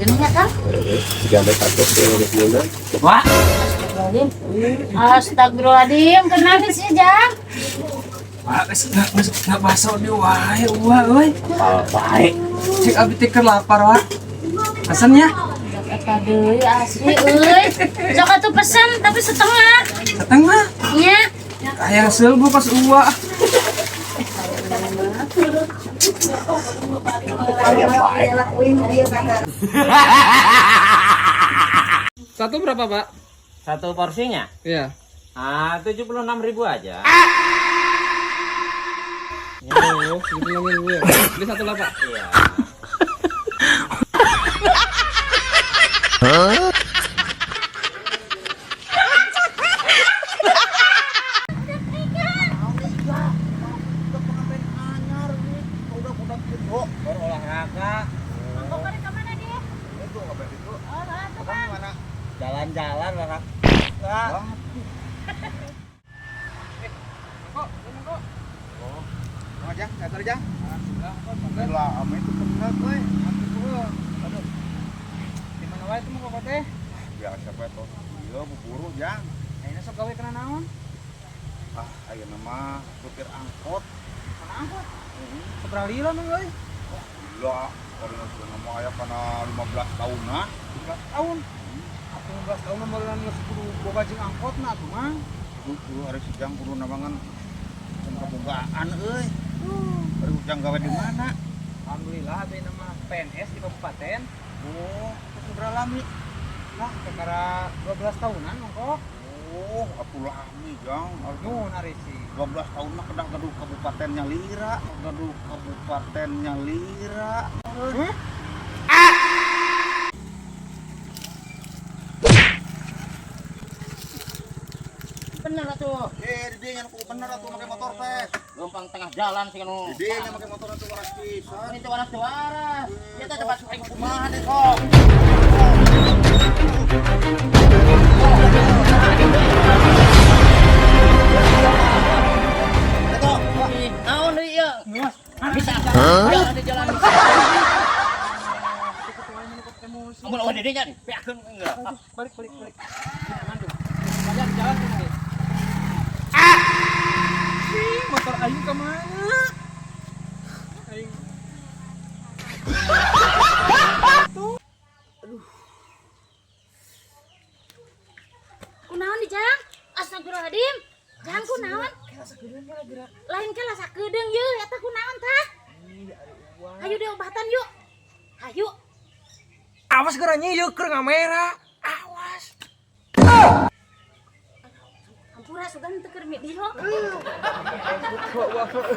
Genuhnya Kang. 3 sampai 1 di. Wah, Astagfirullahaladzim. Astagfirullahaladzim, kenapa sih Jang? wah, geus geus ngabaso di wae uwa euy. Baik. Cek abi teh keur lapar wah. Pesennya Eta deui asli euy. Sok atuh pesen tapi setengah. Setengah. Nya. Hayang seuleuh kos uwa. Satu berapa, Pak? Satu porsinya? Iya. Ah, 76.000 aja. Oh, 76.000 ya. Beli satu lah, Pak. Iya. Baru olahraga. Mangkok ka mana dia? Itu apa itu? Oh, atuh Kang. Mana? Jalan-jalan olahraga. Oh, aja, nggak aja. Lah, ame itu kena euy. Aduh. Di mana wae itu mau teh? Biasa bae tos. Ieu buburu jang. Ayeuna sok gawe kana naon? Ah, ayeuna mah supir angkot. Kana angkot. Sabaraha lila mang euy? Gila, kalau nama aya kana 15 tahunan. 15 tahun. Atuh 15 tahun mah meureun geus kudu boga jeung angkotna atuh mang. Kudu ari si Jang kudu namangan can kabogaan euy. Ari Ujang gawe di mana? Alhamdulillah abdi nama PNS di kabupaten. Oh, terus sabaraha lami? Lah, perkara 12 tahunan mangkok. Oh, atuh lami Jang. Nuhun ari si. 12 tahun mah kedah gaduh kabupatennya lira, gaduh kabupatennya lira. Huh? Bener atuh. Eh, di dinya nu bener atuh make motor teh. Lumpang tengah jalan sih nu. Di dinya make motor atuh waras pisan. Ini teh waras teh waras. Ieu teh tempat aing kumaha deh sok. Ih, naon deui ieu? Bisa. Jalan di jalan. Amun eueuh di dinya dipeakeun enggak. Balik balik balik. Aman tuh. Jalan jalan tuh lagi. Ah! Motor aing ke mana? Aing. Kunaon di Jang? Astagfirullahaladzim. Jang kunaon? Lain kela sakedeung ye eta kunaon tah? Hayu diobatan yuk. Hayu. Awas geranya ieu keur ngamera. Awas. Hampura sugan teu keur video. Wah, wah, wah.